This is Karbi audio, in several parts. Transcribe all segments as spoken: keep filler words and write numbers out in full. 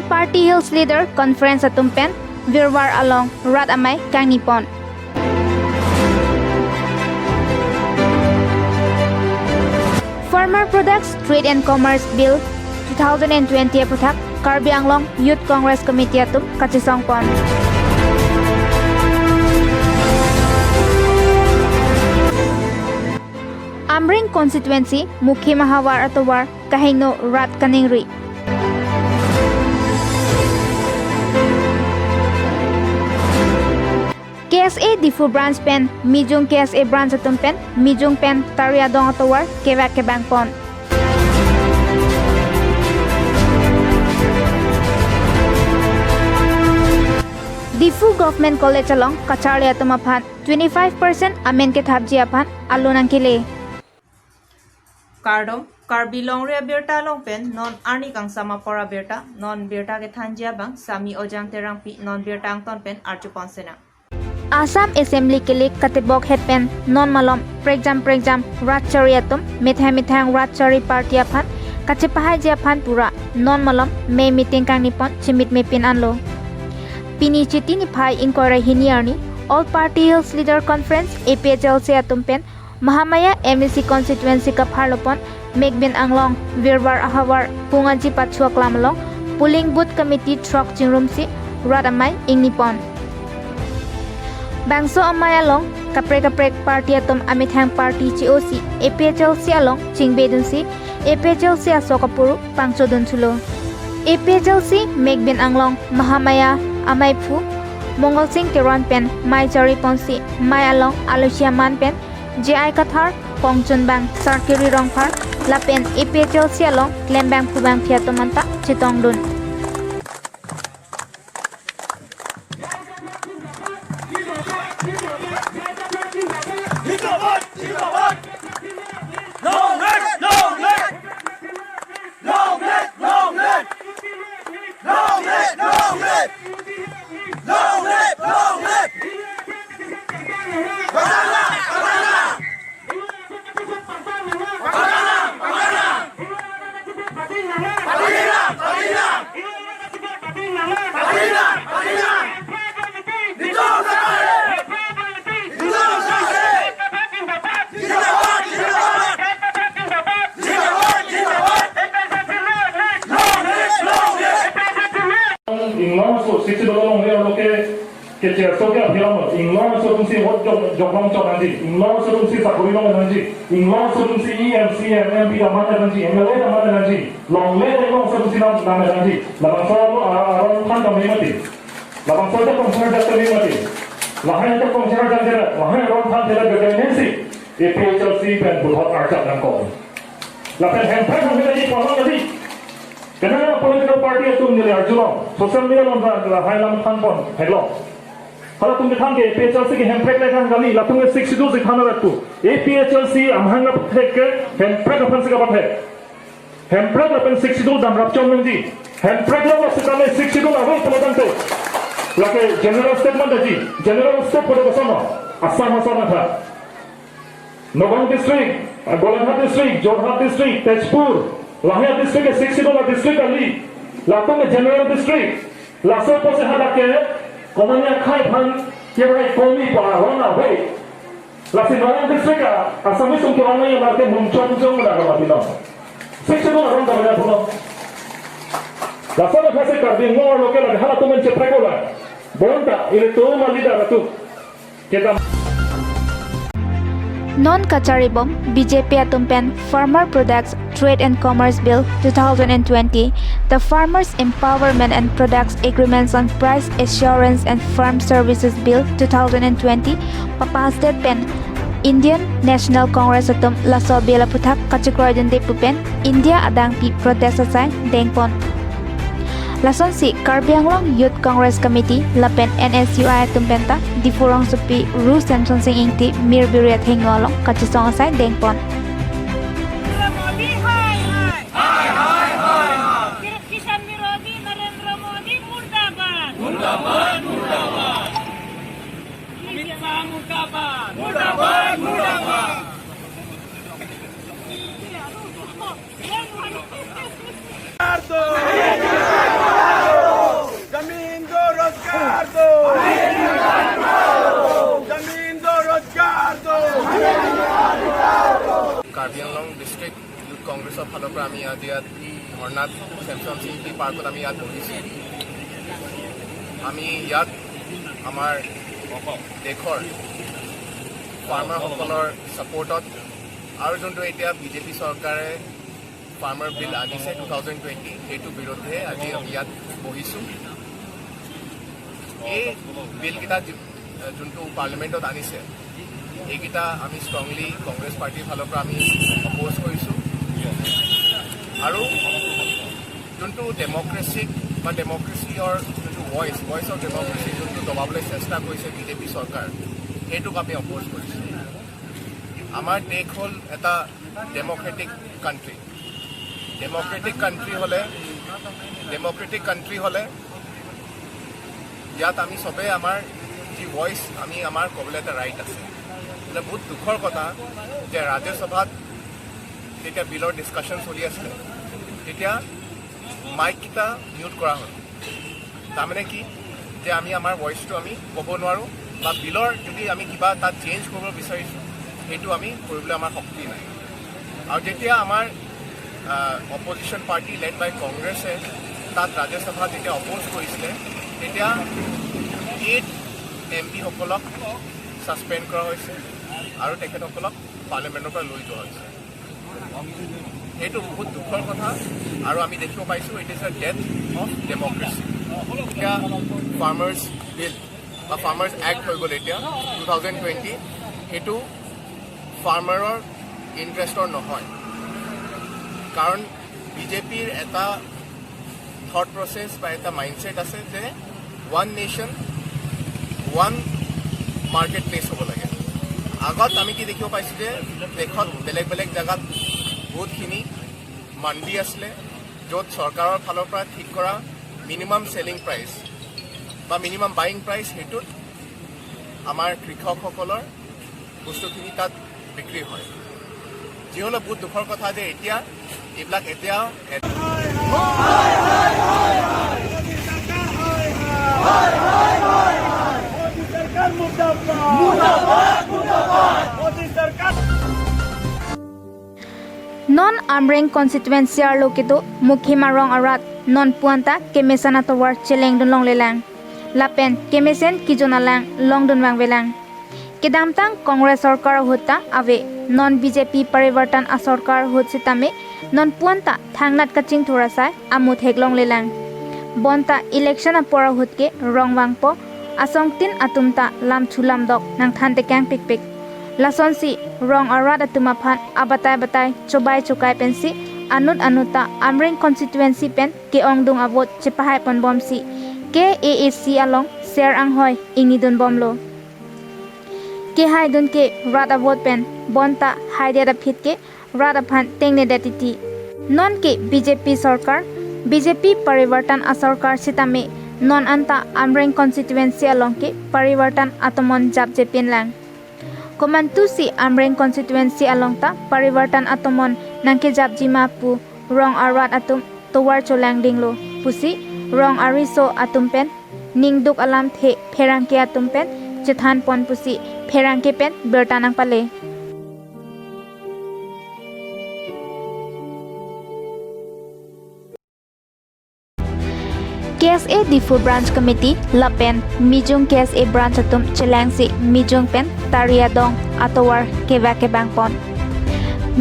Party Hills Leader Conference atum pen Virwar along rat amei kangni pon. Farmer Products Trade and Commerce Bill two thousand and twenty aphuthak Karbi Anglong Youth Congress Committee atum kachesong pon. Amreng Constituency Mukhima havar atovar kahingno rat kaningri. K S A Diphu Branch pen Mijung K S A Branch atum pen Mijung pen Tari adong atovar kevak kebang pon. Diphu Government College along kacharli atum aphan twenty-five percent amen kethapji aphan alo nangkele. Kardom, Karbi Longri Abirta along pen non arni kangsam apor abirta, non birta kethanji abang Sami Ojang Terangpi, non birta angton pen arjupon sena. Assam Assembly kelek katebok het pen non malom prekjam prekjam rat chari atum methang methang rat chari party aphan kachepahaiji aphan pura non malom mei meeting kangni pon chimit mepin anlo. Pini Chiti niphai ingkoi ra hini arni All Party Hills Leader Conference, A P H L C atum pen Mahamaya M A C constituency kapharlo pon Mekbin Anglong Virwar ahavar Pungaji Pachu aklam along polling booth committee throk chingrumsi rat amei ingni pon. Bangso amei along kaprek kaprek party atum amethang party che-osi A P H L C along chingbedunsi A P H L C aso kapuru pangchodun thulo. A P H L C Mekbin Anglong Mahamaya ameiphu Mongal Sing Teron pen mei chari ponsi mei along alosi aman pen J I Kathar, kongchunbang Sarkiri Rongphar lapen A P H L C along klembang phubang phi atum anta chetongdun. Long live, long live! Long live, long live! Long live, long live! Long live, long live! Pagana, pagana! Pagana, pagana! Pagana, pagana! Inglong aso sixty dollar long le aloke ke chair so ke aphi long inglong aso atum si vote jok jok long chok nangji, inglong aso atum si sakori long nangji, inglong aso atum si E M, C M, M P aman nangji, M L A aman nangji. Longle longle aso atum si nam nam nangji. Labangso alo a- aron aphan kami mati. Labangso ajakong sar jak kami mati. Lahai ajakong sar jak jera. Lahai aron aphan thela gagai nesi. A P H L C pen puthot arjap nangkok. Lapen hemprek hemprek lagi pulang lagi. Karena political party atum neli arjulong. Social media along lahai lam than pon. Hello. Halatum kethan ke A P H L C ke hemprek le kan kali. Latum ke Sixth Schedule si than ratu. A P H L C amahang la pathek ke hemprek aphan si kapathek. Hemprek lapen Sixth Schedule damrap chom nangji. Hemprek lo lo sitame Sixth Schedule ave pulo tangte. Lake general statement aji. General state pada kosono. Assam Assam atha. Nagaon district, Golaghat district, Jorhat district, Tezpur. Lahai district ke Sixth Schedule district kali. Latum ke general district. Laso apotsi hadak ke komatne akhai aphan kirai komi pa rona hoi. Lasi Nagaon district a Assamese sung kirai nai lake mungchong chong na ka mati na. Sixth Schedule aron ta pulo. Laso apotsi Karbi Anglong local lake halatum men cheprek ola. Bonta ilitum a leader atum. Kedam. Non kacharibom B J P atum pen Farmer Products Trade and Commerce Bill two thousand and twenty, the Farmers Empowerment and Products Agreements on Price Assurance and Farm Services Bill two thousand and twenty, papass det pen Indian National Congress atum laso bill aphuthak kachekroidunde pu pen India adangpi protest asai dengpon. Lasonsi Karbi Anglong Youth Congress Committee lapen N S U I atum penta Diphu rongsopi Ru Semsonsing Ingti Mirbiri athengno along kachesong asai dengpon. Modi hai hai. Hai hai hai hai. Sirf Kishan Virodhi Narendra Modi murdabad. Murdabad, murdabad. Amit Shah murdabad. Murdabad, murdabad. Murdabad. Karbi Anglong district youth কংগ্ৰেছৰ ফালৰ পৰা আমি আজি ইয়াত ধৰ্ণাত ছেমছন চিংপি পাৰ্কত আমি ইয়াত বহিছোঁ। আমি ইয়াত আমাৰ দেশৰ ফাৰ্মাৰসকলৰ ছাপোৰ্টত আৰু যোনটো এতিয়া বিজেপি চৰকাৰে ফাৰ্মাৰ বিল আনিছে টু থাউজেণ্ড টুৱেণ্টি, সেইটো বিৰুদ্ধে আজি আমি ইয়াত বহিছোঁ। এই বিলকেইটা যি-, যোনটো পাৰ্লিমেণ্টত আনিছে, এইকেইটা আমি ষ্ট্ৰংলি কংগ্ৰেছ পাৰ্টিৰ ফালৰ পৰা আমি অপ'জ কৰিছোঁ। আৰু যোনটো ডেমক্ৰেচিক বা ডেমক্ৰেচিৰ যোনটো ভইচ, ভইচ অফ ডেমক্ৰেচি যোনটো দবাবলৈ চেষ্টা কৰিছে বিজেপি চৰকাৰ, সেইটোক আমি অপ'জ কৰিছোঁ। আমাৰ দেশ হ'ল এটা ডেমক্ৰেটিক কাণ্ট্ৰি। ডেমক্ৰেটিক কাণ্ট্ৰি হ'লে, ডেমক্ৰেটিক কাণ্ট্ৰি হ'লে ইয়াত আমি চবে আমাৰ যি ভইচ, আমি আমাৰ ক'বলৈ এটা ৰাইট আছে। এতিয়া বহুত দুখৰ কথা যে ৰাজ্যসভাত যেতিয়া বিলৰ ডিছকাশ্যন চলি আছিলে, তেতিয়া মাইককেইটা মিউট কৰা হ'ল। তাৰমানে কি, যে আমি আমাৰ ভইচটো আমি ক'ব নোৱাৰোঁ বা বিলৰ যদি আমি কিবা তাত চেঞ্জ কৰিব বিচাৰিছোঁ, সেইটো আমি কৰিবলৈ আমাৰ শক্তি নাই। আৰু যেতিয়া আমাৰ, আহ, অপজিশ্যন পাৰ্টি লেড বাই কংগ্ৰেছে তাত ৰাজ্যসভাত যেতিয়া অপ'জ কৰিছিলে, তেতিয়া এইট এম পিসকলক ছাছপেণ্ড কৰা হৈছে আৰু তেখেতসকলক পাৰ্লিমেণ্টৰ পৰা লৈ যোৱা হৈছে। এইটো বহুত দুখৰ কথা আৰু আমি দেখিব পাইছোঁ, it is a death of democracy। এতিয়া ফাৰ্মাৰ্ছ বিল বা ফাৰ্মাৰ্ছ এক্ট হৈ গ'ল এতিয়া টু থাউজেণ্ড টুৱেণ্টি, সেইটো ফাৰ্মাৰৰ ইণ্টাৰেষ্টৰ নহয়। কাৰণ বিজেপিৰ এটা থট প্ৰচেছ বা এটা মাইণ্ডছেট আছে যে one nation one market place হ'ব লাগে। আগত আমি কি দেখিব পাইছোঁ যে দেশত বেলেগ বেলেগ জেগাত বহুতখিনি মাণ্ডি আছিলে, য'ত চৰকাৰৰ ফালৰ পৰা ঠিক কৰা মিনিমাম চেলিং প্ৰাইচ বা মিনিমাম বাইং প্ৰাইচ, সেইটোত আমাৰ কৃষকসকলৰ বস্তুখিনি তাত বিক্ৰী হয়। যি হ'লে বহুত দুখৰ কথা যে এতিয়া এইবিলাক এতিয়া मोदी सरकार मुर्दाबाद। मोदी सरकार। Non Amreng constituency arlo kedo Mukhima rong arat non puanta kemesen atovar chelengdun longlelang. Lapen kemesen kejun alang longdun vangvelang. Kedamtang Congress sorkar ahut ta ave, non B J P Parivartan asorkar ahut sitame non puanta thangnat kachingthur asai amut theklonglelang. Bonta election apor ahut ke rong vangpo, asongtin atum ta lam thulam dok nangthan tekang pikpik. Lasonsi rong arat atum aphan abatai batai chobai chokai pensi anut anut ta Amreng constituency pen ke-ongdung avote chepahai ponbomsi K A A C along ser anghoi ingidunbomlo. Kehaidun ke rat avote pen, bonta haidet aphi ke rat aphan tengnedet titi. Non ke B J P sorkar, B J P Parivartan asorkar sitame non anta Amreng constituency along ke Parivartan atomon japjepinlang. Komantusi Amreng constituency along ta Parivartan atomon nangkejapjima pu rong arat atum tovar cholangdinglo pusi rong ariso atum pen ningduk alamthe pherangke atum pen chethanpon pusi pherangke pen birta nangpale. K S A Diphu Branch Committee lapen Mijung K S A Branch atum chelangsi Mijung pen Tari adong atovar kevak kevangpon.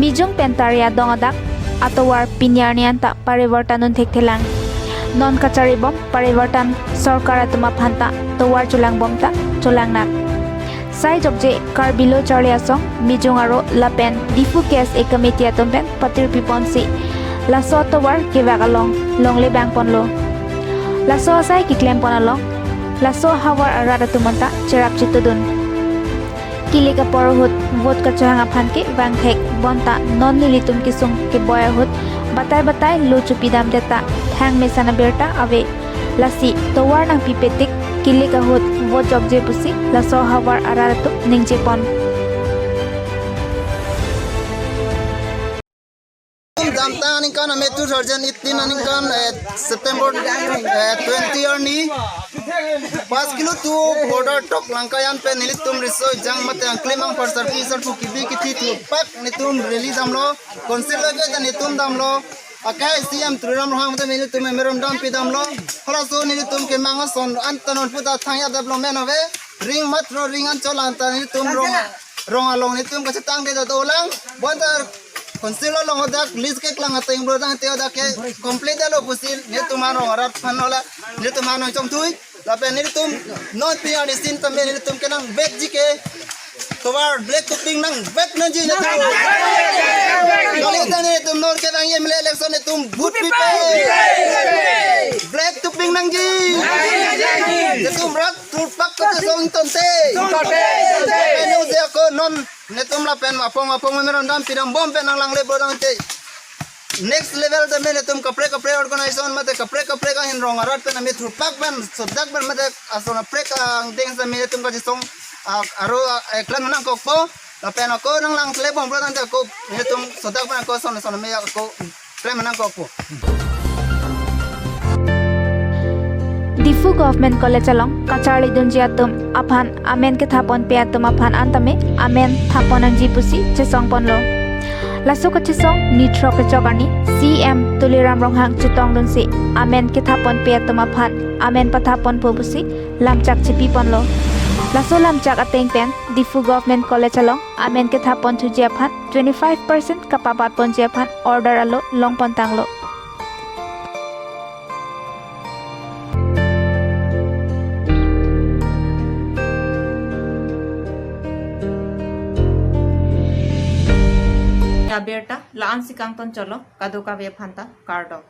Mijung pen Tari adong adak atovar pini arni anta Parivartan un thekthelang. Non kacharibom Parivartan sorkar atum aphanta tovar cholangbom ta cholangnak. Sai jokje Karbi Lo Charli Asong, Mijung Aro lapen Diphu K S A committee atum pen patirpiponsi laso tovar kevak along longlevangponlo. Laso asai keklempon along laso ahavar arat atum anta cherap chetudun. Kilik apor ahut vote kachohang aphan ke vangthek bonta non nelitum kesung keboi ahut batai batai lo chopidamdet ta thang mesen abirta ave. Lasi tovar nangpipe tik kilik ahut vote jokje pusi laso ahavar arat atum ningjepon. Amtang aningkan ame two thousand eighteen aningkan, eh, September, eh, twenty arni, pas kilo tu border tok Langkayan pen nelitum riso ejang mate angklim angpar sarpi sarpo kebi kethe thurpak nelitum rally damlo, council lake ta nelitum damlo, akai C M Tuliram Ronghang mate nelitum memorandum pi damlo. Halaso nelitum kemang ason anta non puta thangya development ave, ring matro ring anchot anta nelitum rong, rong along nelitum kachetangdet dolang. Bonta council along hadak list keklang ateng bro dang te hadak ke complete lo pusi nelitum arong arat aphan ola nelitum arong chongthui. Lapen nelitum non pi arni sin tame nelitum kenang vekji ke tovar black to pink nangvek nangji nelitum. Kali ta nelitum non ke nang M L A election nelitum vote pipe. Black to pink nangji. Nelitum rat thurpak kachesong tonte. Tonte. Anu je ako non nelitum lapen apong apong memorandum pi dambom pen nanglangle bro dang te. Next level tame nelitum kaprek kaprek organization mate kaprek kaprek ahin rong arat pen ame thurpak pen sodak pen mate ason aprek angdeng tame nelitum kachesong, ah, aro, ah, eh, klem nangkokpo. Lapen ako nanglangle bom bro dang te ako nelitum sodak pen ako son son ame ako klem nangkokpo. Diphu Government College along kacharlidunji atum aphan amen kethaponpe atum aphan antame amen thapon nangji pusi chesongponlo. Laso kachesong ni throk kechok arni C M Tuliram Ronghang chetongdunsi amen kethaponpe atum aphan amen pathaponpo pusi lamchak chepiponlo. Laso lamchak ateng pen Diphu Government College along amen kethaponthuji aphan twenty-five percent kapabatponji aphan order alo longpontanglo. Abirta la-ansi kangton cholo, kadokave aphanta kardom.